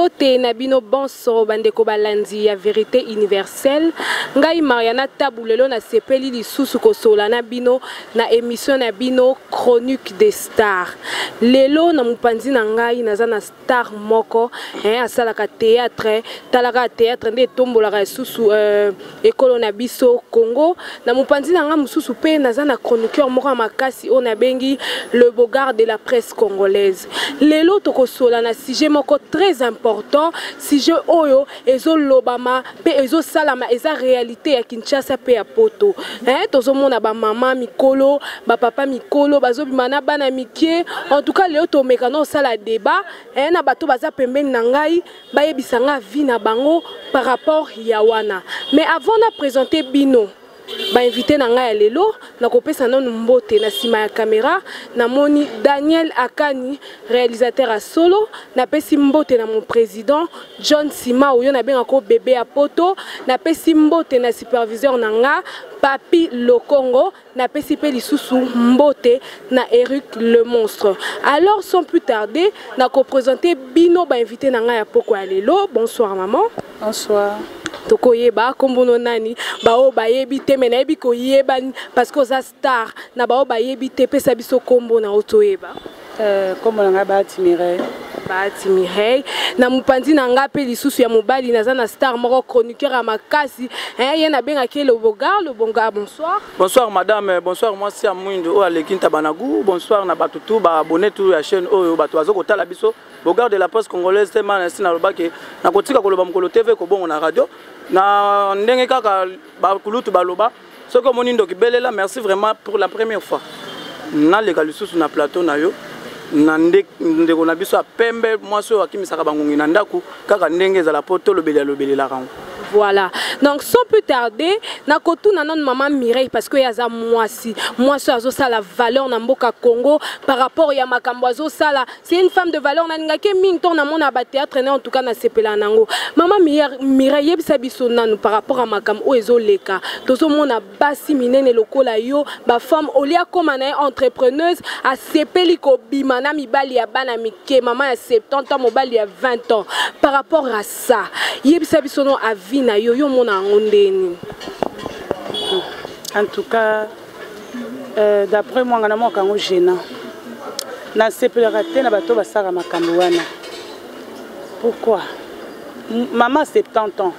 Mbote na bino bonso bandeko balandi ya Verite Universelle. Ngai Mariana Tabu lelo nasepeli lisusu kosola na bino na emission na bino Chronique des Stars. Lelo na mopanzi na ngai naza na star moko hein, asalaka théâtre, talaka théâtre nde etombolaka lisusu ekolo na biso Congo. Na mopanzi na ngai mosusu mpe naza na chroniqueur moko ya makasi oyo nabengi le Bogard de la presse congolaise. Lelo tokosola na sujet moko très important, sujet oyo ezolobama mpe ezosalama, eza réalité ya Kinshasa mpe ya Poto. Hein, tozomona ba mama mikolo, ba papa mikolo bazobima na bana mike. En tout cas lelo tomeka na osala débat, hein, na bato baza pembeni na ngai bayebisa nga vie na bango par rapport ya wana. Mais avant na présenter bino ba invité na ngai ya lelo, nakopesa nanu mbote na nsima ya caméra. Namoni Daniel Akani, réalisateur ya solo. Napesi mbote na mon président John Sima oyo nabengaka bébé ya Poto. Napesi mbote na superviseur na nga Papi Lokongo. Napesi mpe lisusu mbote na Eric le monstre. Alors sans plus tarder, nakoprésenter bino ba invité na ngai ya poko ya lelo. Bonsoir maman. Bonsoir. Tokoyeba kombono nani, bao bayebi te, me nayebi koyeba parce que oza star. Na bao bayebi te, pesa biso kombo na otoyeba. Kombo na ngai Bahati Mireille. Bahati Mireille. Na mopanzi na nga mpe lisusu ya mobali naza na star moko chroniqueur ya makasi, hein, ye nabengaki le Bogard. Le Bogard, bonsoir. Bonsoir madame, bonsoir mwasi ya mwindu oyo aleki ntaba na gu. Bonsoir na bato tu baabonné tu ya chaîne oyo bato bazo kotala biso. Bogard de la presse congolaise te mana esi nalobaki nakotika koloba mokolo TV kobongo na radio na ndenge kaka bakulutu baloba soki omoni ndoki belela. Merci vraiment pour la première fois naleka lisusu na plateau na yo na ndeko na biso ya pembe, mwasi oyo akimisaka bangongi na ndako kaka ndenge ezala mpo tolobeli alobelelaka yango. Voilà. Donc sans plus tarder, nakotuna nanu maman Mireille parce que yaza mwasi. Mwasi azosala valeur na mboka Congo par rapport ya makambo azosala. C'est une femme de valeur na ningake mingi to na mona ba théâtre na en tout cas na sepela nango. Maman Mireille, yebisa biso nanu par rapport à makambo oyo ezoleka. Tozomona basi minene lokola yo, ba femme olia koma na ye entrepreneuse, asepeli kobima na mibali ya bana mike, mama ya 70 ans, mobali ya 20 ans. Par rapport à ça, yebisa biso no avis na yo, yo mona yango ndeni? En tout cas, d'après moi, nga namonaka yango gênant. Nasepelaka te na bato basalaka makambo wana. Pourquoi? Mama 70 ans,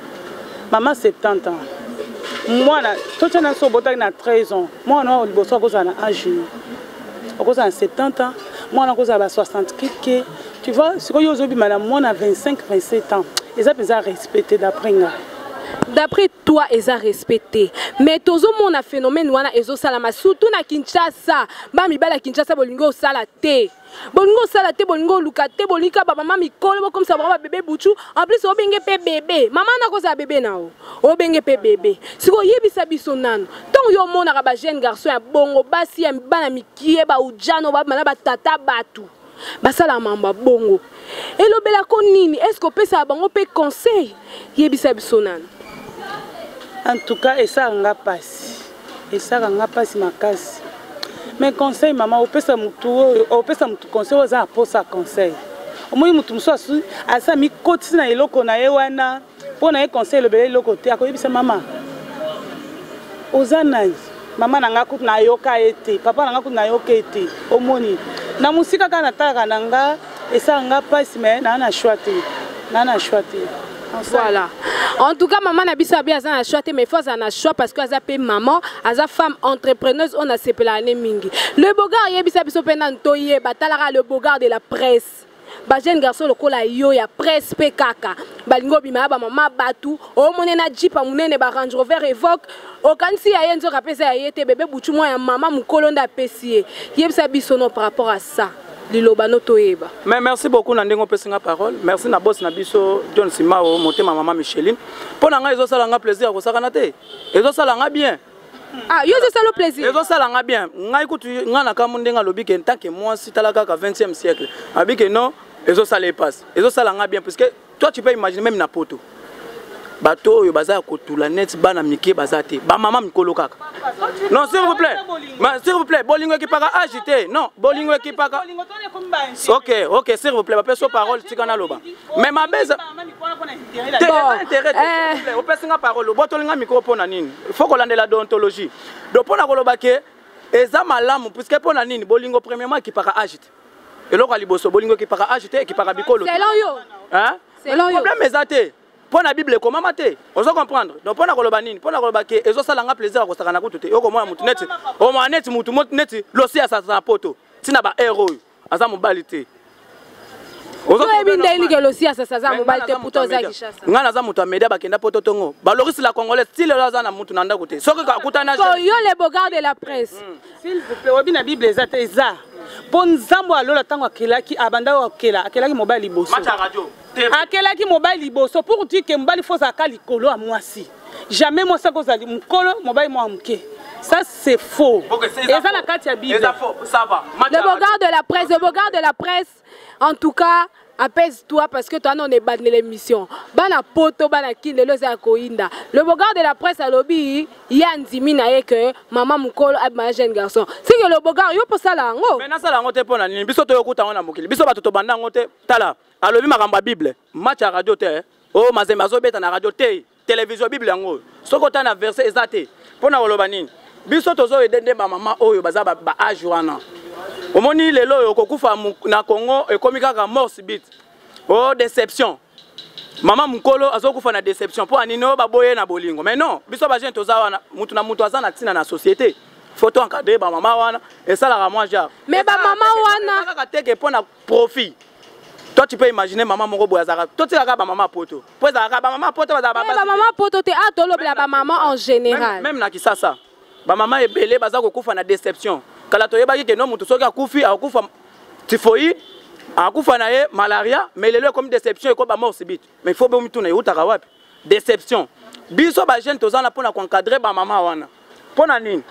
mama 70 ans, mwana totia na so obotaki na 13 ans, mwana oyo liboso akozala na age, okozala na 70 ans, mwana akozala ba 60 quelque, tu vois. Sikoyo ozobima na mwana 25 27 ans, eza mpenza respecté d'après nga. D'après toi eza respecté, mais tozomona phénomène wana ezosalama surtout na Kinshasa. Bamibali ya Kinshasa bolingi osala te, bolingi osala te, bolingi oluka te, bolingi kaka bamama mikolo bokomisa bango babebe butu. En plus obenge mpe bebe mama nakozala bebe na o obenge mpe bebe. Sikoyo oyebisa biso nanu, ntango yo omonaka bajeune garçon ya bongo, basi ya bana mikie baujano babima na batata bato basala mambo ya bongo, elobelako nini? Est ce que opesaka bango mpe conseil? Yebisa biso nanu. En tout cas esalaka nga mpasi, esalaka nga mpasi makasi. Mais conseil, mama, opesa motu oyo opesa motu conseil oyo aza na posa ya conseil. Omoni motu mosusu asa mikotisi na eloko na ye wana mpo na ye conseil elobela eloko te. Akoyebisa mama oza nani? Mama na nga kutu nayoka ye te, papa na nga kutu nayoka ye te. Omoni na mosika kaka natalaka na nga, esalaka nga mpasi, mais naa na choix te, naa na choix te. Voilà. En tout cas, maman na biso abi aza na choix te, mais il faut aza na choix parce que aza pe maman, aza femme entrepreneuse, on a sepela ane mingi. Le Bogard yebisa biso pe nanu toyeba, talaka le Bogard de la presse. Ba jeune garçon lokola yo ya presse pe kaka balingi obima ya bamama batu, omone na jeep ya monene, ba Range Rover Evoque, okanisi ya ye, nzoka apesa ya ye te, bebe butu mwa ya mama mokolo nde apesi ye. Yebisa biso no par rapport à ça, liloba no toyeba. Mais merci beaucoup na ndenge opesi nga parole. Merci na boss na biso John Simao, motema mama Micheline. Mpo na ngai ezosala nga plaisir ya kosakana te, ezosala nga bien. Ah, yo ezosala plaisir? Ezosala nga bien. Ngai kutu ngai na kambo ndenge alobi ke tant que mwasi, tala kaka 20e siècle, alobi ke non, ezosala epasi, ezosala nga bien, puisque toi tu peux imaginer même na Poto bato oyo baza ya kotula neti bana mike baza te, bamama mikolo kaka. Non, s'il vous plaît, s'il vous plaît, bolingo ekipaka âge te. Non, bolingo ekipaka. Ok, s'il vous plaît, bapesa parole, tika naloba. Mais mabe eza te, eza intérêt te. S'il vous plaît, opesinga parole, obotolinga micro mpo na nini? Faut kolandela déontologie. Donc mpo na koloba ke eza malamu, puisque mpo na nini? Bolingo premièrement ekipaka âge te. Eloko ya liboso, bolingo ekipaka âge te, ekipaka bikolo te. Selon yo. Hein? Selon yo. Problème eza te mpo na Bible ekomama te. Ozo comprendre? Donc mpo na koloba nini? Mpo na koloba ke ezosala nga plaisir ya kosaka na kutu te. Okomona mutu neti, omona neti mutu neti losi asasa na poto ntina ba aire oyo aza mobali te. Oyebi ndenge ke losi asasa aza mobali te, puto oza Kinshasa. Ngai naza moto ya media. Bakenda poto tongo balorisi la congolaise ti lelo aza na mutu na ndako te, soki akutana. So yo, le beau-gars de la presse. S'il vous plaît, oyebi na Bible eza te? Eza mpo Nzambe alola, ntango akelaki, abanda akela, akelaki mobali liboso. Match ya radio. Akelaki mobali liboso pour dire ke mobali fo ozalaka likolo ya mwasi. Jamais mwasi akozali mokolo, mobali mwa moke. Ça, c'est faux. Eza na kati ya Bible. Eza faux, ça va. Le beau-gars de la presse, le beau-gars de la presse, en tout cas, apaise-toi parce que toi, on est bas de l'émission. Bana poto, bana kin, lelo eza ya koyinda. Le beau-gars de la presse alobi, ya ndimi na ye ke mama mokolo abima jeune garçon. C'est que le beau-gars, yo posala yango. Mais nasala yango te mpo na nini? Biso toyokuta yango na mokili. Biso bato tobanda yango te. Tala, alobi makambo ya Bible. Match ya radio te. Oyo Mazembe azobeta na radio te, télévision. Bible yango oyo, soki otala na verset, eza te. Mpo na koloba nini? Biso tozoyede nde bamama oyo baza baâge wana. Omoni lelo oyo kokufa na Congo ekomi kaka mort subite o déception. Mama mokolo azokufa na déception mpo anini? Oyo baboye na bolingo. Mais non, biso bajeune toza wana, mutu na mutu aza na ntina na société. Faut to encadrer bamama wana, esalaka mwa genre. Mais bamama wana kaka teke mpo na profit. Toi, tu peux imaginer mama moko boye azalaka, totikaka bamama poto mpo ezalaka bamama poto bazalaka. Bamama poto te, a tolobela bamama en général. Même na Kisasa, bamama ebele baza kokufa na déception. Kala toyebaki ke no, motu soki akufi, akokufa typhoïde, akufa na ye malaria, mais lelo ekomi déception, ekomi bamort subite. Mais il faut bomituna, eutaka wapi déception? Biso bajeune toza na mpona koencadrer bamama wana. Mpo na nini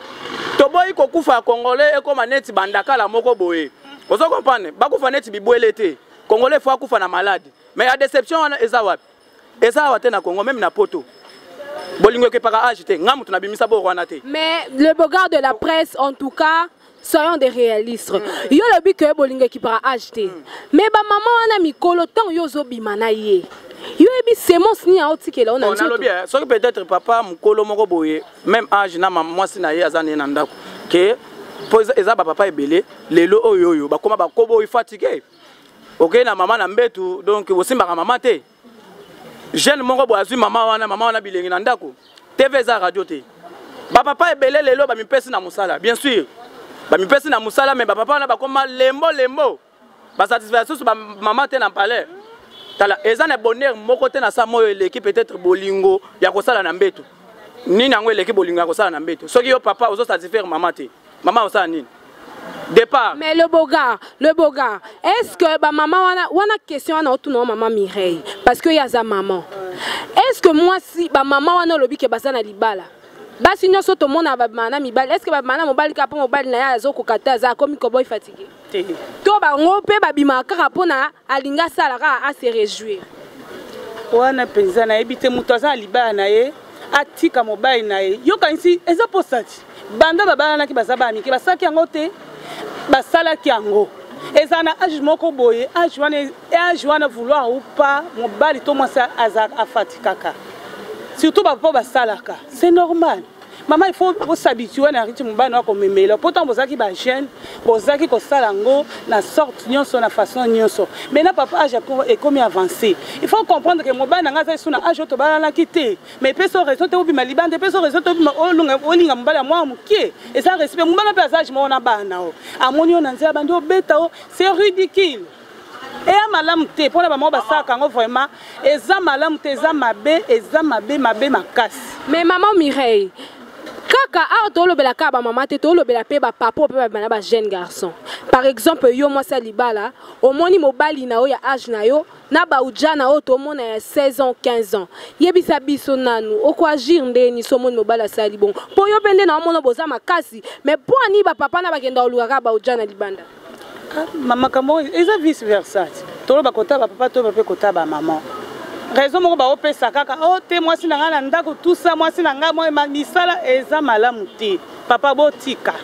toboyi kokufa ya Congolais ekóma neti bandakala moko boye? Ozo comprendre? Bakufa neti bibwele te. Congolais fo akufa na malade, mais ya déception wana eza wapi? Eza awa te na Congo, même na poto. Bolingo ekepaka âge te. Nga moto nabimisa boro wana te. Mais le beau-gars de la presse, en tout cas, soyons des réalistes. Yo lobi ke bolingo ekipaka âge te, mais bamama wana mikolo, ntango yo ozobima na ye, yo yebi semence nini aotikela o na nzoto. Nalobi soki peut-être papa mokolo moko boye, même âge na mwasi na ye, aza na ye na ndako ke mpo eza bapapa ebele lelo oyo bakóma bakobo oyo fatigué, okei na mama na mbetu, donc osimbaka mama te. Jeune moko boye azwi mama wana, mama wana bilengi na ndako, TV eza, radio te. Bapapa ebele lelo bamipesi na mosala, bien sûr bamipesi na mosala, mais bapapa wana bakóma lembo lembo, basatisfaire susu bamama te na palais. Tala, eza na bonheur moko te na sa moyo eleki peut-être bolingo ya kosala na mbeto. Nini yango eleki bolingo ya kosala na mbeto? Soki yo papa ozosatisfaire mama te, mama osala nini? Départ. Mais le beau-gars, le beau-gars, est ce que bamama wana wana, question wana otuna wa mama Mireille parce que ye aza maman, est ce que mwasi, bamama wana olobi ke baza na libala, basi nyonso tomona babima na mibali, est ce que babima na mobali kaka mpo mobali na ye azokoka te, aza akomi koboy, fatigué? Te. To bango mpe babimaka kaka mpona alingi asala kaka ase réjouir? Wana mpenza nayebi te. Moto aza na libala na ye, atika mobali na ye, yokanisi eza posa ti banda babalanaki, baza bana mike, basalaki yango te. Basalaki yango, ezala na âge moko boye, âge wana, âge wana, vouloir ou pas, mobali to mwasi aza afatikaka, surtout bapapa basalaka, c'est normal. Mama, il faut os'habituer na rythme mobali na akomemela, po ntango bozalaki bajeune, bozalaki kosala yango na sorte nyonso, na façon nyonso. Maintenant papa, âge ekomi avancé, il faut comprendre que mobali na ngai aza lisu na âge oyo tobalanaki te. Mais epesi raison te obima libanda, epesi raison te obima olinga mobali ya mwana moke. Eza respect. Mobali mpe aza âge moko na bana o amoni yo na nzela, bandi obeta o, c'est ridicule, eya malamu te. Mpona bamoko basalaka yango, vraiment eza malamu te, eza mabe, eza mabe, mabe makasi. Mais maman Mireille, kaka awa tolobela kaka bamama te, tolobela mpe bapapa mpe babima na bajeune garçon. Par exemple, yo mwasi ya libala, omoni mobali na yo ya âge na yo na baujana oyo tomona ya 16 ans, 15 ans, yebisa biso nanu, okoagir ndeni so omoni mobali asali bongo? Mpo yo mpe nde na omona boza makasi, mais mpo ani bapapa na bakenda koluka kaka baujana libanda? Makambo eza vice versa. Toloba kota bapapa, toyeba mpe kota bamama. Raison moko baopesa kaka o oh, te, mwasi na ngai na ndako, tusa mwasi na ngai misala eza malamu te. Papa, botika,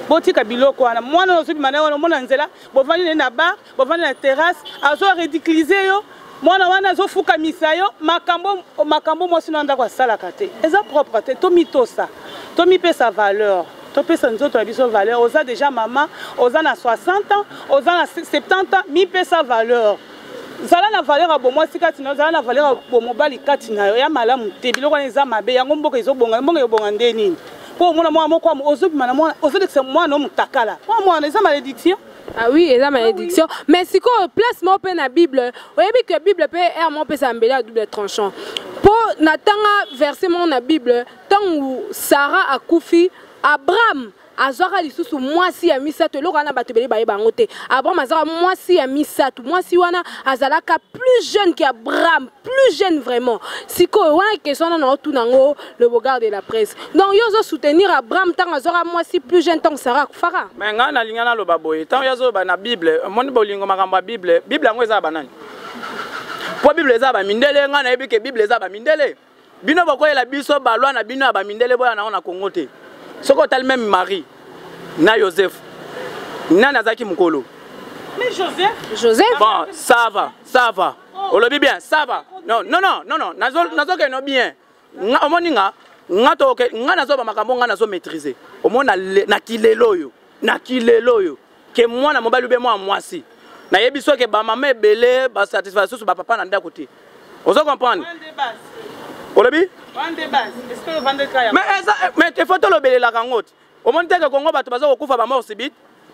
botika biloko wana. Mwana oyo ozobima na ye wana, omona nzela, bovandi na ye na bar, bovandi na terrasse, azo ridiculiser yo. Mwana wana azofukamisa yo makambo, makambo mwasi na ndako asalaka te, eza propre te. Tomitosa, tomipesa valeur, topesa nzoto na biso valeur. Oza déjà mama, oza na 60 ans, oza na 70 ans, mipesa valeur. Zala na valeur ya bomwasi kati na yo, zala na valeur ya bomobali kati na yo. Ya malamu te, biloko wana eza mabe. Yango mboka ezobonga, mboka ebonga nde nini? Mpo omona mwana moko ozobima na mwana, ozolekisa mwana o motakala, mwa mwana eza malédiction. Ah oui, eza malédiction. Ah oui. Mais sikoyo place moko mpe na Bible, oyebi ke Bible mpe aire moko mpesa mbele ya double tranchant. Mpo natanga verset moko na Bible, ntango Sara akufi, Abraham azwaka lisusu mwasi ya misato. Eloko wana bato ebele bayeba yango te. Abraham azwaka mwasi ya misato, mwasi wana azalaka plus jeune que Abraham, plus jeune vraiment. Sikoyo wana question wana naotuna yango, le Beaugard de la presse. Donc yo ozosoutenir Abraham ntango azwaka mwasi plus jeune ntango Sara akufaka? Mais ngai nalinga naloba boye, ntango yo azoloba na Bible, omoni bolingo, makambo ya Bible, Bible yango eza ya banani? Mpo Bible eza ya bamindele. Ngai nayebi ke Bible eza ya bamindele. Bino bokoyela biso balwa na bino ya bamindele, boya nango na Kongo te. Soki otali même Marie na Joseph, nani azalaki mokolo? Mais Joseph. Joseph. Bon, ça va, ça va. Olobi bien, ça va. Non, non, non, non, non, nazokende no bien. Nga omoni nga, nga toke, nga nazoba makambo nga nazo maîtriser. Omona na kilelo oyo, na kilelo oyo ke mwana mobali ube mwana mwasi. Nayebi soki bamama ebele basatisfaire susu bapapa na ndako te. Ozo comprendre? Olobi? Mais eza, mais il faut tolobelelaka yango te. Omoni te ke Kongo bato baza kokufa ba mort subite.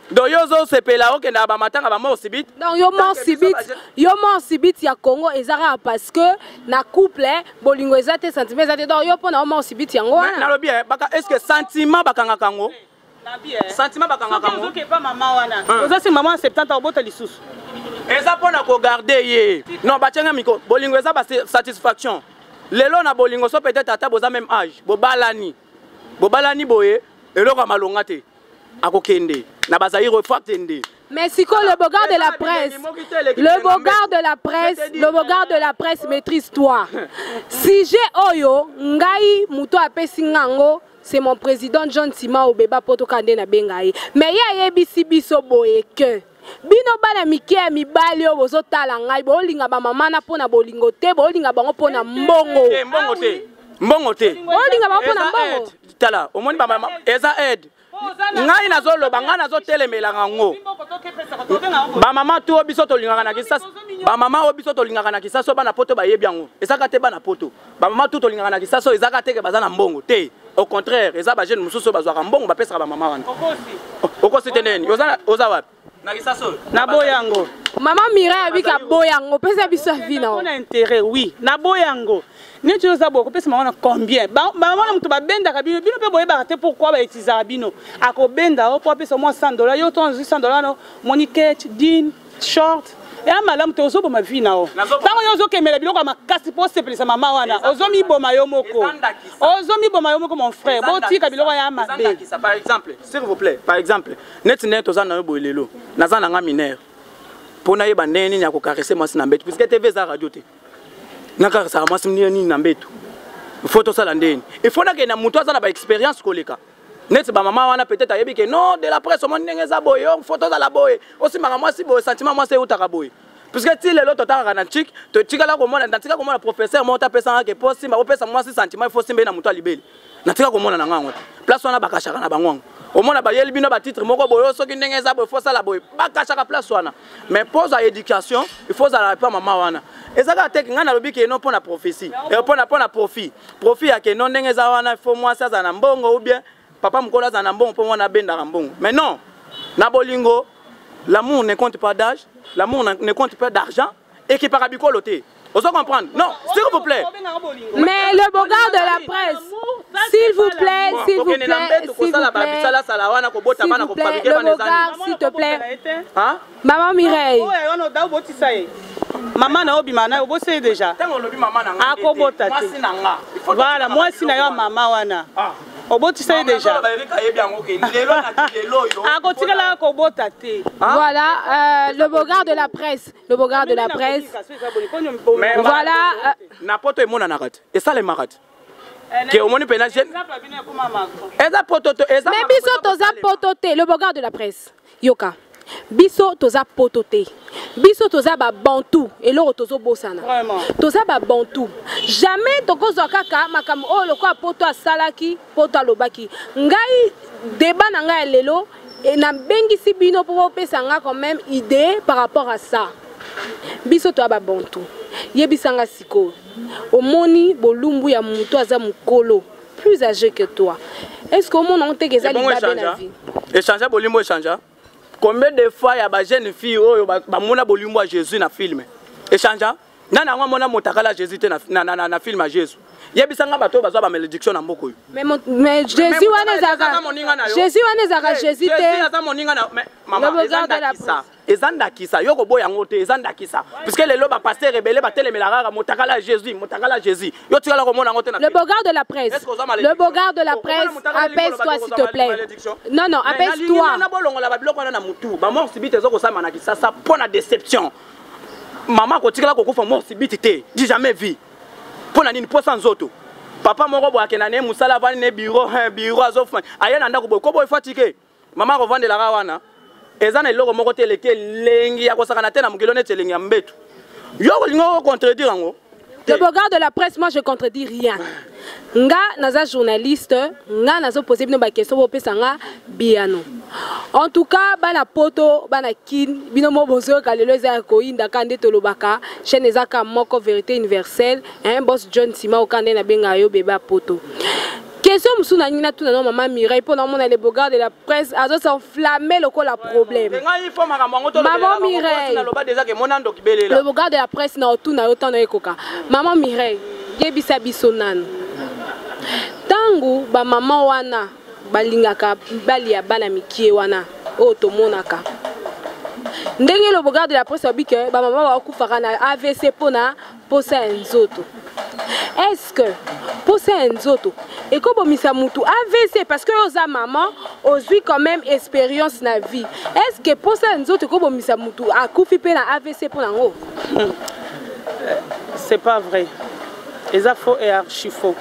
Donc yo ozosepela okendaka bamatanga ba mort subite. Donc yo mort subite, yo mort subite ya Congo eza kaka parce que na couple bolingo eza te, sentiment eza te. Donc yo mpona yo mort subite yango wana. Nalobi baka, est ce que sentiment bakangaka yango? Sentiment bakangaka yango. Soki ozokepa mama wana, oza si mama 70 ans, obota lisusu. Eza mpona kogarde ye. Non, batianga miko, bolingo eza ba satisfaction. Lelo na bolingo, so peut-être ata boza même âge, bobalani, bobalani boye, eloko ya malonga te, akokende na bazaire fo akende. Mais sikoyo le Beaugard de la presse, le Beaugard de la presse, le Beaugard de la presse, maîtrise-toi. Sujet oyo, ngai moto apesi ngango, c'est mon président John Sima Obeba Potoka nde nabenga ye. Mais ye ayebisi biso boye ke bino bana mike ya mibali oyo bozotala ngai, bolinga bamama na mpona bolingo te, bolinga bango mpona mbongo. Te, mbongo te, mbongo te. Bolinga bango mpona Eza mbongo. aide. Tala, omoni bamama, eza aide. Ngai nazoloba, ngai nazotelemelaka yango. Bamama tu oyo biso tolingaka na Kisasa, bamama oyo biso tolingaka na Kisasa, oyo bana poto bayebi yango, ezaka te bana poto. Bamama tu tolingaka na Kisasa oyo, ezaka te ke baza na mbongo te. Au contraire, eza bajeune mosusu oyo bazwaka mbongo, bapesaka bamama wana. Okosi te ndeni? Oza wapi na Kisasa oyo? Naboya yango. Mama Mireille abika boyango, pesa biso avis na. Mpona intérêt, oui, naboya yango. Neti oza boye, kopesa mama na combien? Mama na moto babendaka bino, bino mpe boyebaka te pourquoi bautilisaka bino. Akobenda o mpo apesa mwa 100 dollar, yo to ozwi 100 dollar no moni ketch din short eya malamu te. Ozoboma vie na yo ntango yo ozokemela biloko ya makasi mpo osepelisa mama wana. Ozomiboma yo moko, ozomiboma yo moko, mon frère. Botika biloko ya mabe. Par exemple, s'il vous plaît, par exemple neti ndenge toza na yo boye lelo, naza na nga mineur, mpo nayeba ndenge nini ya kocaresser mwasi na mbeto, puisque TV eza radio te. Nakaresaka mwasi ndenge nini na mbeto? Il faut tosala ndeni, il faut nakende na moto aza na baexpérience koleka neti bamama wana. Peut-être ayebi ke non, de la presse, omoni ndenge eza boye, yo faut tozala boye, osimbaka mwasi boye, sentiment mwasi eutaka boye, puisque ti lelo totangaka na chik, totikala komona, natika komona professeur moko tapesanga ke po simba, opesa mwasi sentiment, il faut simba ye na moto alibeli. Natika komona na ngango te. Place wana bakashaka na bango yango. Omona bayeli bino batitre moko boye, oyo soki ndenge eza boye, faut sala boye, bakashaka place wana. Mais mpo ozwa éducation, il faut ozala epa mama wana. Eza kaka te ngai nalobi ke no mpo na prophétie, mpo na profit ya ke no ndenge eza wana, il faut mwasi azala na mbongo ou bien papa mokolo azala na mbongo mpo mwana abendaka mbongo. Mais non, na bolingo, l'amour ne compte pas d'âge, l'amour ne compte pas d'argent, ekipaka bikolo te. Ozo comprendre? Non, s'il vous plaît. Mais le Beaugard de la presse, s'il vous plaît, s'il vous plaît, s'il vous plaît, bisalasala wana kobota s'il bana vous plaît, kofabriquer le bana eza Beaugard, s'il te plaît. Hein? Maman Mireille. Oyo wana oda obotisa ye, mama na yo obima na yo, obosi ye déjà. Ntango olobi mama na nga, Akobota te. mwasi na nga. Il faut Voilà, mwasi na yo ya mama wana. Ah. Obotisa ye déjà. Akotikalaka kobota te. Voilà, le bogard de la presse, le bogard de la presse. Voilà. Na poto emonanaka te, esalemaka te ke omoni mpena jeune eza poto to eza. Mais biso toza poto te, le bogard de la presse. Yoka. Biso toza poto te. Biso toza ba bantu, eloko tozobosana. Toza ba bantu. Jamais tokozwa kaka makambo oyo lokola poto asalaki, poto alobaki. Ngai débat na ngai ya lelo e nabengisi bino mpo bopesa nga quand même idée par rapport à ça. Biso toya ba bantu. Yebisanga sikoyo. Omoni bolumbu ya moto aza mokolo, plus âgé que toi. Est-ce que omona ngo teke eza libabe na vie? Échange bolimbo, échange. Combien de fois ya ba jeune fille oyo bamona bolimbo ya Jésus na film? Échange. Nani yango amona motakala Jésus te na film ya Jésus? Yebisanga bato oyo bazwa bamalédiction na mboka oyo. Mais Jésus wana ezalaka Jésus, wana ezalaka Jésus te. Aza moninga na mama, eza ndakisa, eza ndakisa. Yo koboya yango te, eza ndakisa, puisque lelo bapasteur ebele batelemelaka kaka motakala ya Jésus, motakala ya Jésus. Yo tikala komona yango te. Le bogard de la presse, le bogard de la presse, apaise-toi s'il te plaît. Non, non, apaise-toi. Na bolongola babiloko wana na mutu. Bamort subite eza kosala na Kisasa mpo na déception. Mama akotikala kokufa mort subite te, du jamais vu. Mpo na nini? Posa nzoto. Papa moko boye akenda na ye mosala, avandi na bureau, bureau azofa, aye na ndako boye koboye fatike, mama akovandelaka wana. Eza na eloko moko te eleki elengi ya kosakana te na mokili neti elengi ya mbetu. Yo kolingi okocontredire yango? Le bogard de la presse, moi je contredis rien. Nga naza journaliste, nga nazo poser bino ba question, bopesa nga biyano. En tout cas, bana poto, bana kin, bino mo bozoyoka lelo eza ya koyinda ka nde tolobaka, chaîne eza ka moko, Vérité universelle, hein, boss John Sima oka nde nabenga yo bébé ya poto. Question mosusu na ngai natuna na mama Mireille, mpo naomona le bogard de la presse azo s'enflammer lokola problème. Maman Mireille, le bogard de la presse, na otuna yo ntango ekoka. Maman Mireille, yebisa biso nanu, ntango bamama wana balingaka mibali ya bana mikie wana oyo tomonaka ndenge le bogard de la presse babi ke bamama bakufaka na AVC mpona posa ya nzoto, est-ce que posa ya nzoto ekobomisa mutu AVC? Parce que oyo oza mama, ozwi quand même expérience na vie. Est-ce que posa ya nzoto ekobomisa mutu, akufi mpe na AVC mpo nango? C'est pas vrai, eza faux et archi faux.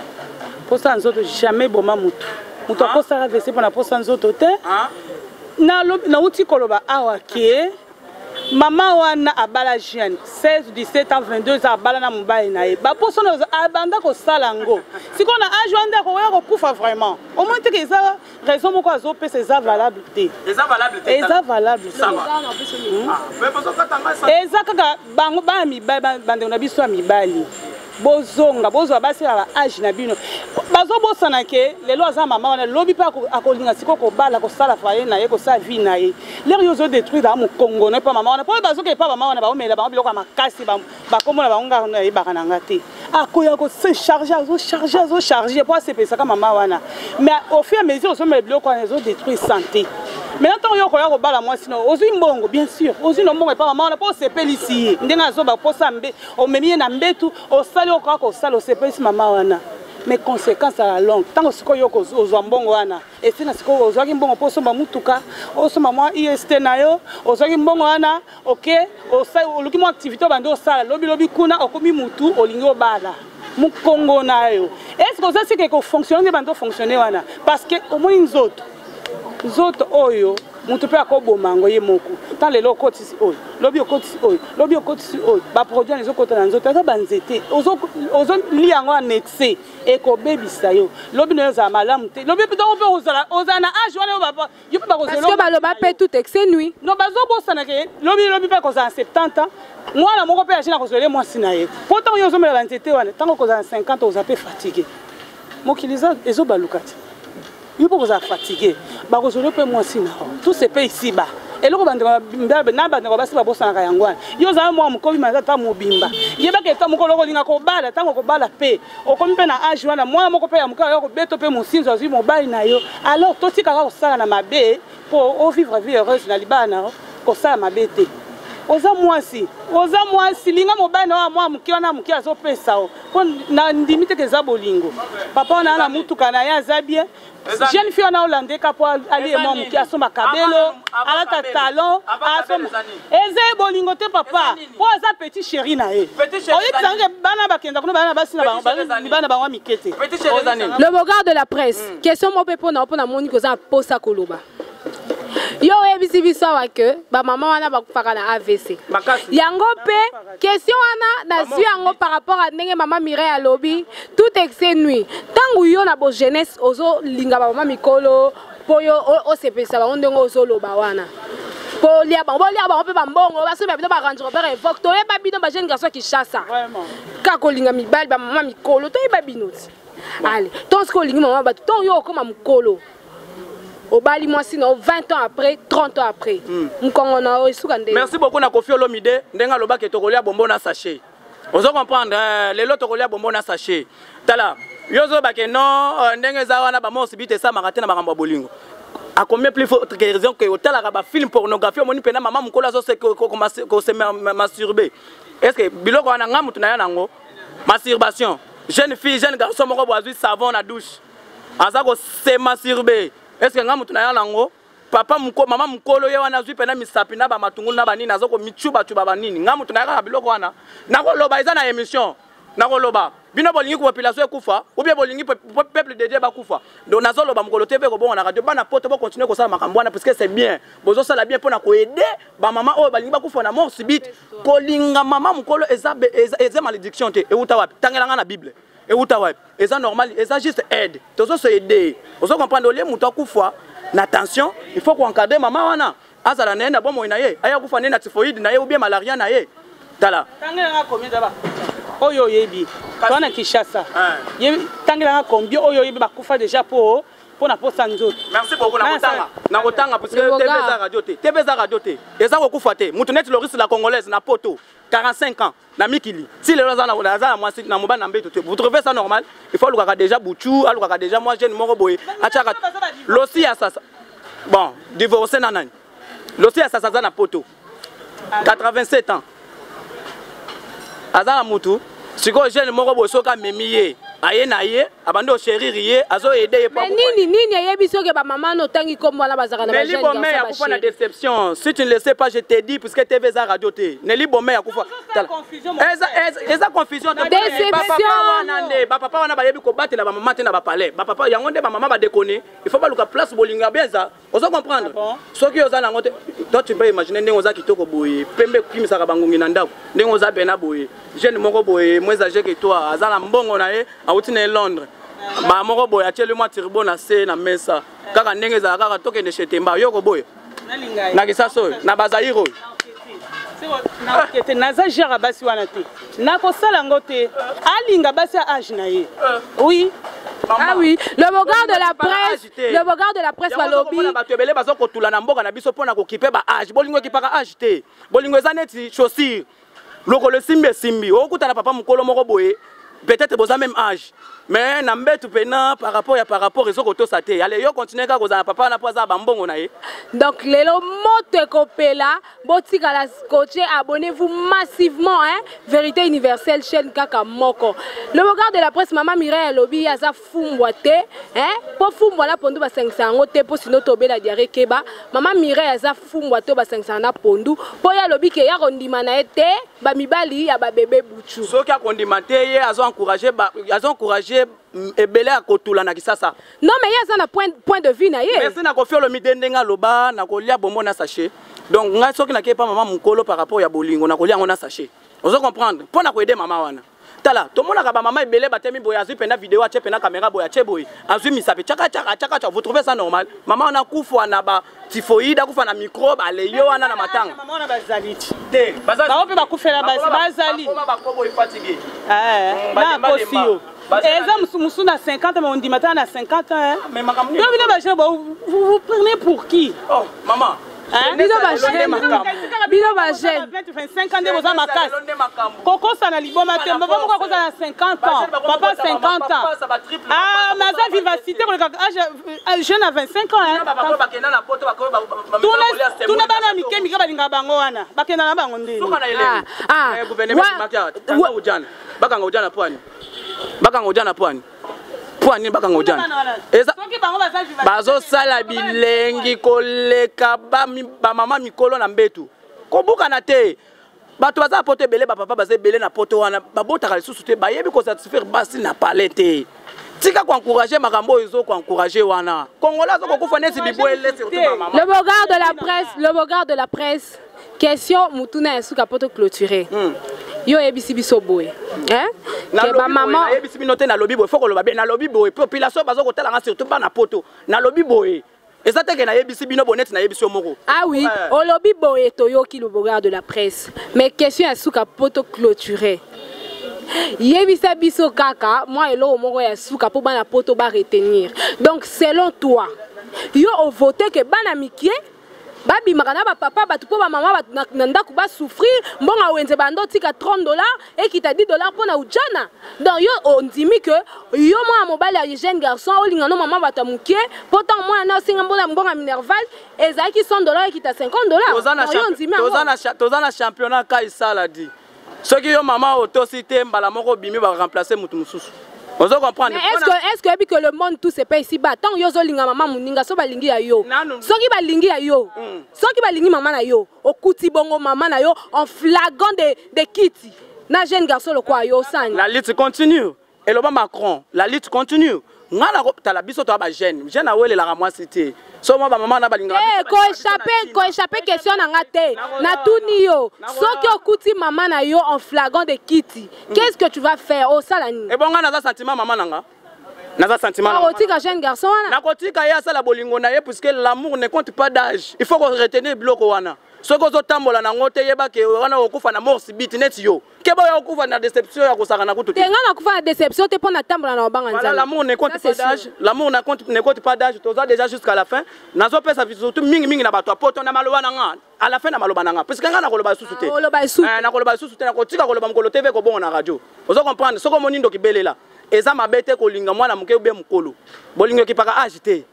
Posa ya nzoto jamais boma mutu. Moto akosala AVC mpona posa nzoto te. Nauti koloba awa ke mama wana abala jeune, 16, 17 ans, 22 ans, abala na mobali na ye. Baposo abanda kosala yango sikoyo na age wana nde akoya kokufa. Vraiment, omoni teke eza raison moko azopesa eza valable te, eza valable te. Eza kaka bango bana mibali, bandeko na biso ya mibali, bozonga bozwa basi ya baage na bino. Bazobosana ke lelo aza mama wana, lobi mpe akolinga sikoyo kobala, kosala foyer na ye, kosala vie na ye. Lere yo ozodétruire aa mokongo na ye mpa mama wana, mpo bazoke epa mama wana, baomela bango biloko ya makasi, bakomona bango. Nga nayebaka na nga te, akoya kose charge, azocharge, azocharge mpo asepesaka mama wana. Mais au fur et à mesure ozomela biloko wana, ezodétruire santé. Maintenant, ntango yo okoya kobala mwasi no, ozwi mbongo, bien sûr ozwi no mbongo epa mama wana mpo osepelisi ye ndenge azoba posa mbe, omemi ye na mbetu, osali okoka kosala, osepelisi mama wana. Mais conséquence à la longue, ntango sikoyo yo ozwa mbongo wana, esenga sikoyo ozwaki mbongo mpo osomba mutuka, osomba mwa ist na yo, ozwaki mbongo wana, ok, oluki mwa activité, obandi osala, lobilobi kuna okomi mutu, olingi obala, mokongo na yo est ce que oza sika ekofonctionne nde bandi ofonctionne wana? Parce que omoni nzoto, nzoto oyo moto mpe akoboma yango ye moko. Ntan lelo okotisi oyo, lobi okotisi oyo, lobi okotisi oyo, baproduit wana ezokota na nzoto, eza banzete, ozolia yango en excès, ekobebisa yo. Lobi na yo ozala malamu te, lobi mpe ntango mpe ozala na age wana yo mpe. Parce que baloba mpe tout excès nuit. Non, bazobosana ke lobi lobi mpe kozala 70 ans, mwana moko mpe age na kozwele mwasi na ye, mpo ntango yo ozomela banzete wana, ntango kozala 50, oza mpe fatigue. Mokili ezobaluka te, yo mpo kozala fatigue, bakozwela mpe mwasi na yo. Tout se paye ici bas. Eloko bandeko na bandeko basi babosanaka yango wana. Yo ozala mwa mokomi maza ata mobimba, yebaka eta mokolo okolinga kobala, ntango kobala mpe okomi mpe na age wana, mwana moko mpe ya moke aya kobeto mpe mosinzo, azwi mobali na yo. Alors totikaka kosala na mabe mpo ovivre vie heureuse na libala na yo. Kosala mabe te. Oza mwasi, oza mwasi, linga mobali na mwa moke wana, moke azopesa o mpo na ndimi teke eza bolingo. Papa wana na mutuka na ye aza bien. Jeune fille wana olandeka mpo alie mwa moke, asomba kabelo, alata talon, asomba. Eza ye bolingo te papa, mpo aza petit chéri na ye. Oyebisanga ke bana bakenda kuna, bana basi na bango, bana bango mike te. Le regard de la presse, question moko mpe mpona mpona moni koza na posa koloba. Yo oyebisi biso awa ke bamama wana bakufaka na AVC. Yango mpe question wana nazwi yango par rapport à ndenge mama Mireille alobi, tout excès nuit. Ntango yo na bo jeunesse ozolinga bamama mikolo mpo yo osepelisa bango ndenge ozoloba wana, mpo olia bango, bolia bango mpe bambongo, basomi bino ba Range Rover Evoque. Toyeba bino ba jeune garçon Kinshasa, kaka kolinga mibali bamama mikolo, toyeba bino ti. Ale ntongo soki olingi mama bato, ntongo yo okóma mokolo, obali mwasi na yo 20 ans après, 30 ans après, mokongo na yo esuka ndenge? Merci beaucoup na Kofi Olomide ndenge alobaki tokolia bombo na sachet. Ozo comprendre, lelo tokolia bombo na sachet. Tala, yo ozobake non, ndenge eza wana, bamort subite esamaka te na makambo ya bolingo. À combien plus forte raison que otalaka bafilm pornographie, omoni mpena mama mokolo azose masturber. Est ce que biloko wana nga motu na ya nango masturbation? Jeune fille, jeune garçon moko bo azwi savon na douche, aza kose masturber. Est ce que nga motu na ya nango? Papa moko, mama mokolo ye wana azwi mpena misapi na bamatungulu na banini, aza komicubacuba banini. Nga motu na ya kaka biloko wana? Nakoloba eza na émission, nakoloba bino bolingi population ekufa ou bien bolingi peuple de Dieu bakufa. Donc nazoloba mokolo te mpe kobonga na radio. Bana poto, bocontinue kosala makambo wana puisque c'est bien, bozosala bien mpona koaider bamama oyo balingi bakufa na mort subite. Kolinga mama mokolo eza malédiction te. Euta wapi? Tangelanga na Bible, euta wapi? Eza normal, eza juste aide, tozoso aider. Ozo comprendre, olie moto akufa na tension, il faut koencadrer mama wana, azala na ye na bomoi na ye, aya kufa nde na typhoïde na ye ou bien malaria na ye. Tala. Tangelanga combien za bakufa oyo oyebi toa na Kinshasa? Tangelanga combien oyo oyebi bakufa déjà po mpo na posa nzoto? Merci beaucoup. Nakotanga, nakotanga parce que TV eza radio te, TV eza radio te. Eza kokufa te. Motu neti Loris la Congolaise na poto, 45 ans na mikili, si lelo aza na mwasi na mobali na mbeto te, vous trouvez ça normal? Il faut alukaka déjà buchu, alukaka déjà mwa jeune moko boye atiaka losi ya sasa. Bon, divorcé na nani? Losi ya sasa aza na poto, 87 ans, aza na mutu. Sikoyo jeune moko boye, soki amemi ye, aye na ye, abandi ochérir ye, azoaider ye. Mais nini nini eyebi soki bamama no otangi kombo wana bazalaka na Nelly Bomé akufa na déception? Si tu ne le sais pas, je te dis, puisque TV eza radio te. Nelly Bomé akufa. Eza confusion. Déception. Wana nde bapapa wana bayebi kobatela bamama te na bapalais. Bapapa yango nde bamama badekone, il faut baluka place bolingo ya bien eza. Ozo comprendre, soki oza nango te, toi tu peux imaginer ndenge oza kitoko boye, pembe, ekimisaka bangongi na ndako, ndenge oza pena boye, jeune moko boye moins âgé que toi, aza na mbongo na ye, awuti na ye Londres, ba moko boye atieli mwa turbo na se na mesa, kaka ndenge ezala, kaka tokende chez Temba, yo koboya na Kisasa oyo na bazaire oyo? Te, naza genre basi wana te, nakosala yango te. Alinga basi ya age na ye, oui. Ah oui, le regard de la presse, le regard de la presse balobi. Bato ebele baza kotula na mboka na biso mpona kokipe ba age. Bolingo ekipaka age te. Bolingo eza neti chaussure, lokolo esimbi, esimbi. Okutana papa mokolo moko boye, peut-être boza même âge, mais na mbetu pena par rapport ya par rapport ezokotosa te. Ale, yo continue kaka kozala papa wana mpo aza bambongo na ye. Donc lelo moto ekopela, botikala scotché, abonnez-vous massivement, hein. Vérité universelle, chaîne kaka moko. Le regard de la presse, mama Mireille alobi aza fumbwa te, hein? Po fumbwa na pondu basangisa yango te, po sino tobela diarrhée keba. Mama Mireille aza fumbwa te basangisa na pondu, po ye alobi ke ya kondima na ye te bamibali ya babebe buchu. Soki akondima te, ye azo encourage ebele ya kotula na Kisasa. Non, mais ye aza na point de vue na ye. Merci na Kofi Olomide ndenge aloba nakolia bombo na sachet. Donc ngai soki nakei pa mama mokolo, par rapport ya bolingo, nakolia yango na sachet. Ozo comprendre, mpo na koaider mama wana. Tala, tomonaka bamama ebele batemi boye, azwi mpena video, atie mpena caméra boye, atie boye, azwi misapi, chaka chaka chaka chaka. Vous trouvez ça normal? Mama wana akufa na ba typhoïde, akufa na microbe, aleyo wana na matanga. Mama wana bazali ti te. Bango mpe bakufela basi bazali. Bakobo efatigué. Nakosi yo, eza mosusu na 50, mais ondima tala na 50 ans. Mais makambo Yo bino bajeune, vous vous prenez pour qui? Oh maman. Bino bajeune, bino bajeune. 25 ans nde boza makasi. Kokosa na liboma te. Papa moko akoza na 50 ans, papa 50 ans. Ah, mais aza vivacité koleka âge jeune à 25 ans, hein. Tuna bana mike mike balingaka bango wana, bakenda na bango ndeni. Ah, Bakanga ujana pwani, bakanga ujana pwani, pwani bakanga ujana. Eza bazosala bilengi koleka bamama mikolo na mbetu. Kobukana te. Bato baza na poto ebele, bapapa baza ebele na poto wana, babotaka lisusu te, bayebi kosatisfaire basi na palais te. Tika koencourage makambo oyo ezokoencourage wana. Congolais azokokufa neti bibwele, surtout bamama. Le Bogard de la presse, le Bogard de la presse. Question mutuna ya suka poto clôturer. Yo oyebisi biso boye. Hein? Ke ba maman nayebisi bino te, nalobi boye, faut koloba bien, nalobi boye. Population bazo kotalanga, surtout bana poto. Nalobi boye. Eza te ke nayebisi bino boye neti nayebisi yo moko. Ah oui, olobi boye, toyoki, le Bogard de la presse. Mais question ya suka poto clôturer. Yebisa biso kaka mwa eloko moko ya suka po bana poto ba retenir. Donc selon toi, yo ovote ke bana mikie babimaka na bapapa bato mpo bamama na ndako basouffrir, mbongo awenze bando tika 30 $ ekita 10 $ mpo na ujana. Donc yo ondimi ke yo mwana mobali ya jeune garçon olinga no mama bato ya mokie, mpo ntango mwana na osenga mbona mbongo ya minerval ezalaki 100 $ ekita 50 $. Donc yo ondimi yango. Toza na championnat kai saladi. Soki yo mama otosi te, mbala moko obimi, baremplace motu mosusu. Ozo comprendre? Mais est-ce que oyebi que le monde tout se paye ici bas? Ntango yo ozolinga mama moninga, so balingi ya yo, soki balingi ya yo, soki balingi mama na yo, okuti bongo mama na yo en flagrant de kiti na jeune garçon lokwa yo, osani? La lutte continue, eloba Macron, la lutte continue. Nga na tala biso toya bajeune jeune, awelelaka mwasi te. So mwa bamama na balingaka Eh, biso, balingaka biso na koéchappe ntina. Koéchappe question na nga te. Natuni yo, soki okuti mama na yo en flagrant de kiti, qu'est-ce que tu vas faire? Osala nini? Ebonga naza sentiment mama na nga, naza sentiment na mama. Otika jeune garçon wana? Nakotika ye asala bolingo na ye, puisque l'amour ne compte pas d'âge. Il faut retenir biloko wana. Soki ozotambola nango te, yeba ke wana okokufa na mort subite neti yo. Keba oya okufa na déception ya kosaka na kutu te. Te, nga nakufa na déception te mpo natambola na obanga Voilà, Nzambe. l'amour ne compte Ça, pas c'est d'âge. sûr. L'amour ne compte pas d'âge. Toza déjà jusqu'à la fin. Nazopesa surtout mingi mingi na bato ya poto na maloba na nga. À la fin na maloba na nga. Puisque nga nakoloba lisusu te. Ah, oloba lisusu te. Eh, nakoloba lisusu te, nakotika koloba mokolo TV kobongo na radio. Ozo comprendre? Soki omoni ndoki belela. Eza mabe te kolinga mwana moke ou bien mokolo. Bolingo ekipaka âge te.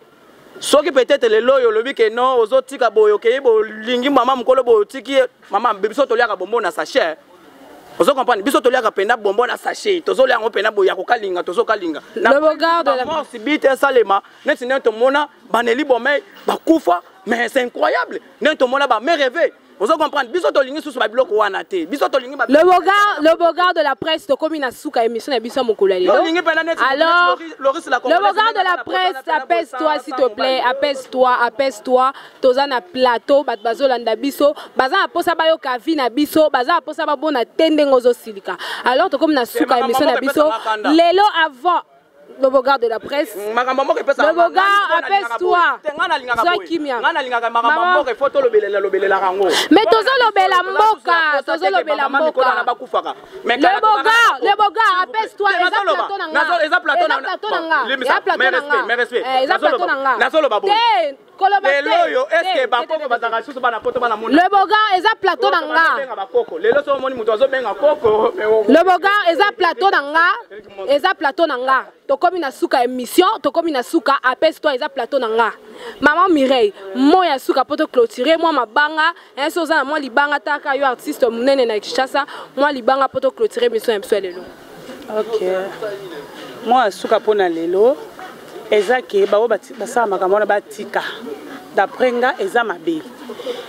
Soki peut-être lelo oyo olobi ke non, ozotika boye, okei bolingi mama mokolo boye, otiki ye mama. Biso toliaka bombo na sachet. Ozo comprendre? Biso toliaka mpenza bombo na sachet, tozolia yango mpenza boye ya kokalinga, tozokalinga. Le Bogard de la Mort subite esalema neti ndenge tomona baneli bomei bakufa, mais c'est incroyable ndenge tomona bame rêve. Ozo comprendre? Biso tolingi susu babiloko wana te. Biso tolingi Le Bogard de la presse, tokomi na suka émission na biso ya mokolo ya lelo. Tolingi mpenza neti Alors, Loris la le Bogard de la presse, apaise-toi s'il te plaît, apaise-toi, apaise-toi. Toza na plateau, bato bazolanda biso, baza na posa bayoka vie na biso, baza na posa babona te ndenge ozosilika. Alors tokomi na suka émission na biso lelo. Avant, le Bogard de la presse. Makambo moko epesa. Le Bogard, apaise-toi. Nga nalingaka Zwa boye. kimia. Nga nalingaka makambo Maman. mboka, ifo tolobelela, lobelelaka yango. Mais tozolobela mboka, tozolobela mboka. Bakufaka. Le Bogard, le Bogard, apaise-toi. Eza plateau na nga. Eza plateau. Eza plateau na nga. Eza plateau na nga. Mais respect. Eh, eza plateau na nga. Nazoloba boye. Te, koloba te. Lelo oyo, est-ce Te, bakoko te, te, te. bazalaka lisusu bana poto, bana mona? Le Bogard, eza plateau na nga. Bazobenga bakoko lelo, so omoni moto azobenga koko. Le Bogard, eza plateau na nga, eza plateau na nga. Tokomi na suka émission, tokomi na suka. Apaise toi, eza plateau na nga. Mama Mireille, mo ya suka po toclôturer, mwa mabanga so oza na mwa libanga taka, yo artiste monene na Kinshasa, mwa libanga po toclôturer émission ya biso ya lelo. Ok, mwa suka mpona lelo eza ke bango basala makambo wana batika. D'après nga, eza mabe.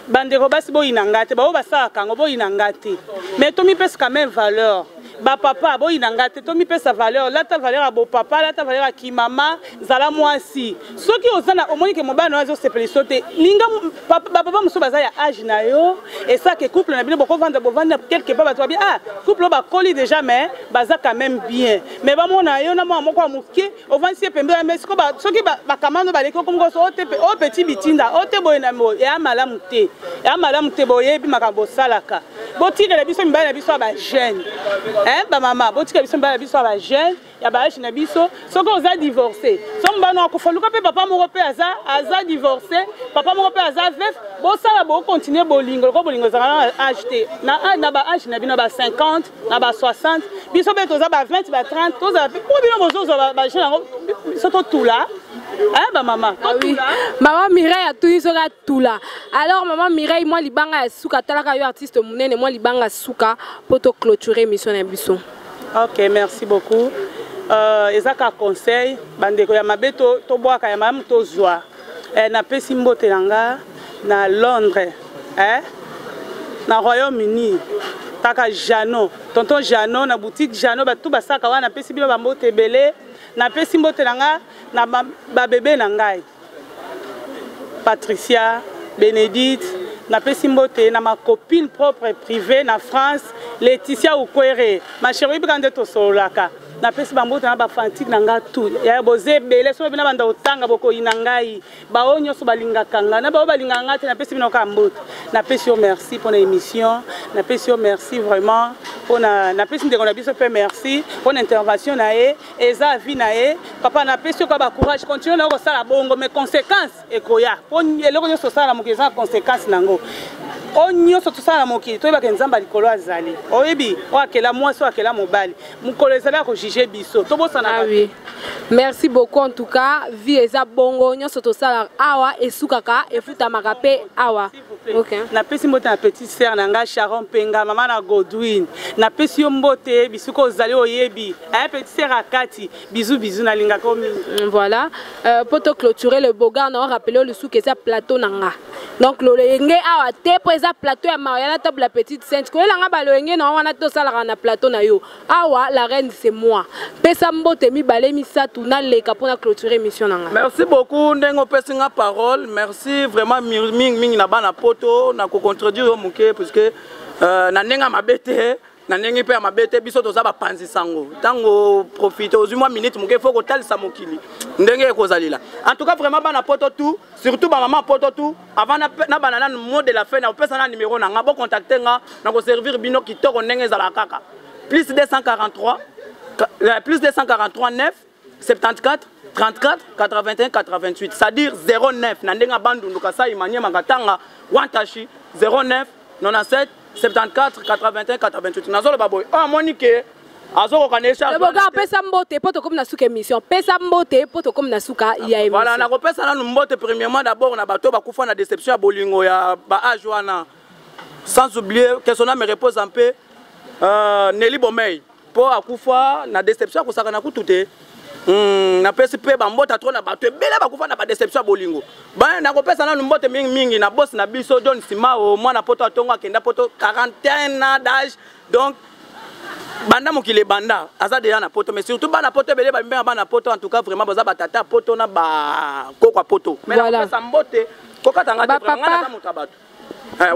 Bandeko basi, boyina nga te. Bango basalaka yango, boyina nga te, mais tomipesa quand même valeur. Bapapa, boyina nga te, tomipesa valeur. Lata valeur ya bopapa, lata valeur ya kimama, zala mwasi. Soki oza na, omoni ke mobali na yo azosepelisa te, linga bapapa mosusu baza ya age na yo. Esake couple na bino bokovanda, bovanda quelque part, bato babi: "Ah, couple oyo bakoli déjà, mais baza quand même bien." Mais bamona yo na mwana moko ya moke, ovandisi ye pembeni. Mais siko soki bakamano baleki, okomokoso o te, o petit bitinda o te boye na boye, eya malamu te, eya malamu te. Boyebi makambo bosalaka. Botikela biso mibali na biso ya bajeune, bamama, botikela biso mibali na biso ya bajeune, ya baage na biso. Soki oza divorcé, so mobali akufa, luka mpe papa moko mpe aza divorcé, papa moko mpe aza veuf. Bosala bo continuer bolingo loko bolingo ezalaka na age te. Na na ba age na bino ba 50, na ba 60, biso pe toza ba 20, ba 30, tozala pe po bino bozozwa ba jeune yango biso totula. Hein ba mama, Ah oui. totula. Maman Mireille atuni soki atula. Alors maman Mireille mwa libanga ya suka talaka yo artiste munene mwa libanga ya suka po to clôturer émission na biso. Ok, merci beaucoup. Eza ka conseil bandeko ya mabe to tobwaka ya malamu tozwa. Eh, napesi mbote na nga na Londres, eh, na Royaume-Uni, kaka Jano, tonton Jano na boutique Jano, bato basaka wana, napesi bino bambote ebele. Napesi mbote na nga na babebe na ngai Patricia, Bénédicte, napesi mbote na ma copine propre privée na France, Laetitia Ukwere, ma chérie oyebika nde tosololaka. Napesi bambote na bafantike na nga tout ya boza ebele, soki bino banda kotanga bokoyina ngai, baoyo nyonso balingaka nga na baoyo balingaka nga te, napesi bino kaka mbote. Napesi yo merci mpona émission, napesi yo merci vraiment mpona, napesi ndeko na biso mpe merci mpona intervention na ye, eza avis na ye papa, napesi yo kaka ba courage, continue na yo kosala bongo, mais conséquence ekoya mpo eloko nyonso osala na mokili eza na conséquence nango. Oyo nyonso tosala na mokili toyebaka Nzambe ya likolo azali, oyebi oyo akela mwasi, oyo akela mobali, mokolo ezali ya kojuge biso, tobosana. Ah oui. Merci beaucoup en tout cas, vie eza bongo nyonso tosala awa esukaka efutamaka pe awa. Ok. Napesi mbote na petite sœur na nga Sharon Penga, mama na Godwin. Napesi yo mbote bisika ozali oyebi. Aya petite sœur akati, bisous bisous nalingaka yo mingi. Voilà. Pour te clôturer le Bogard, na rappeler le souk eza plateau na nga. Donc lolenge awa te po eza plateau ya Mariana Table la petite sainte. Koyela nga ba lolenge na wana to salaka na plateau na yo. Awa la reine c'est moi. Pesa mbote mibale misatu na leka pona clôturer émission na nga. Merci beaucoup ndenge opesi nga parole. Merci vraiment mingi mingi na bana poto na ko contredire yo moke puisque na ndenge mabe te. Na ndenge mpe ya mabe te, biso toza bapanzi sango. Ntango profite ozwi mwa minute moke, faut kotalisa mokili ndenge ekozalela. En tout cas vraiment bana poto tout, surtout ba mama poto tout, avant na bana nanu mot de la fin, na kopesa na numéro na nga, bo contacter nga, na ko servir bino kitoko ndenge ezalaka kaka. Plus 243, plus 243 9 74 34 81 88, c'est-à-dire 09 na ndenge Bandundu Kasai Maniema Katanga Wantashi 09 97 74 81 88. Nazoloba boye oyo amoni ke azokoka na écharge. Boga, pesa mbote po tokomi na suka émission. Pesa mbote po tokomi na suka ya émission. Voilà, nakopesa nanu mbote premièrement d'abord na bato bakufa na déception ya bolingo ya ba âge wana. Sans oublier que son âme repose en paix, Nelly Bomey po akufa na déception akosaka na kutu te. Napesi mpe bambota trop na bato ebele bakufa na badéception ya bolingo. Ba, nakopesa nanu mbote mingi mingi na boss na biso John Simao, mwana poto atongo akenda poto 41 ans d'âge. Donc banda mokili banda aza déjà na poto, mais surtout bana poto ebele ba bana poto, en tout cas vraiment baza batata poto na ba koko ya poto. Mais Voilà. nakopesa mbote kokata nga te, Ba vraiment, papa. nga naza moto ya bato.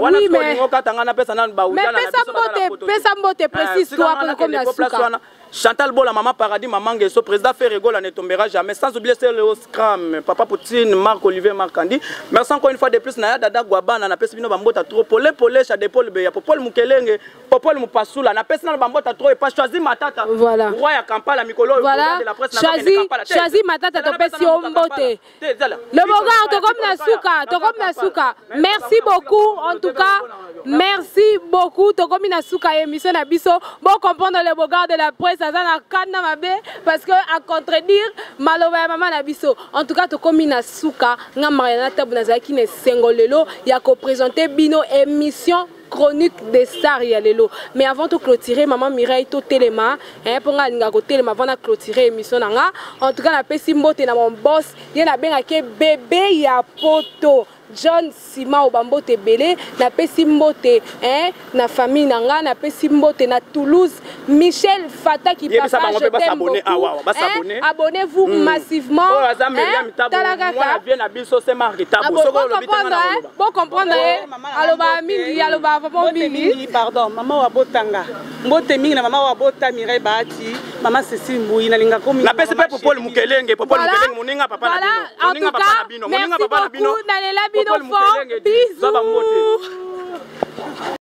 Wana Oui, sikoyo mais olingi okata nga napesa nanu ba Mais Uganda na pesa biso baza na mbote, poto te. pesa mbote, précise Sika toi, nga pour nakende comme la po place suka. wana. Chantal Bola, Maman Paradis, Maman Ngeso, Président Ferregola ne tombera jamais. Sans oublier c'est Léo Scram, Papa Poutine, Marc Olivier, Marc Andy. Merci encore une fois de plus, Naya Dada Guabana, na pesi bino bambota trop. Polé Polé, Chade Paul Beya, Popol Mukelenge, Popol Mupasula, na pesi na bambota trop et pas choisi Matata. Voilà. Roi ya Kampala, Mikolo, Voilà. de la presse, na Choisi, bakende Kampala. Te, choisi Matata, te, to pesi na yo pesi mbote. Te, zala. Le Bogard, tokomi na suka, tokomi na suka. Merci beaucoup en tout cas. Merci beaucoup. Tokomi na suka émission na biso. Bon comprendre le Bogard de la presse aza na kanda mabe parce que à contredire maloba ya mama na biso. En tout cas tokomi na suka nga Mariana Tabu nazalaki na esengo lelo ya ko présenter bino émission chronique des stars ya lelo. Mais avant de clôturer, maman Mireille to telema, hein, pour nga linga ko telema avant de clôturer émission na nga. En tout cas na pesi mbote na mon boss, ye na benga ke bébé ya poto. John Sima Obambote ebele, na pesi mbote, hein, na famille na nga, na pesi mbote na Toulouse, Michel Fataki Yebisa papa, bango je pe ba t'aime s'abonner. beaucoup. Ah, waouh, ba Hein, s'abonner. abonnez-vous massivement. Oh, aza Myriam Hein, Tabo, tala kaka. mwana vie na biso, c'est Marc Tabo. Ah bon, Soko bon olobi te nga na comprendre, hein? koloba. Bon comprendre, hein? Mama na Aloba mbote. mingi, aloba vraiment Mbote mingi. mingi, pardon, mama wa botanga. Mbote mingi na mama wa bota Mireille Bahati, mama Cécile Mbuyi, nalinga ko mingi. Napesi pe Mama Popol chérie. Mukelenge, Popol Voilà. Mukelenge, moninga papa na Voilà. bino. En Moninga tout papa cas, na bino, moninga merci papa na bino. beaucoup. Nalela bino Popol fort. Mukelenge, Bisous. zwa ba mbote.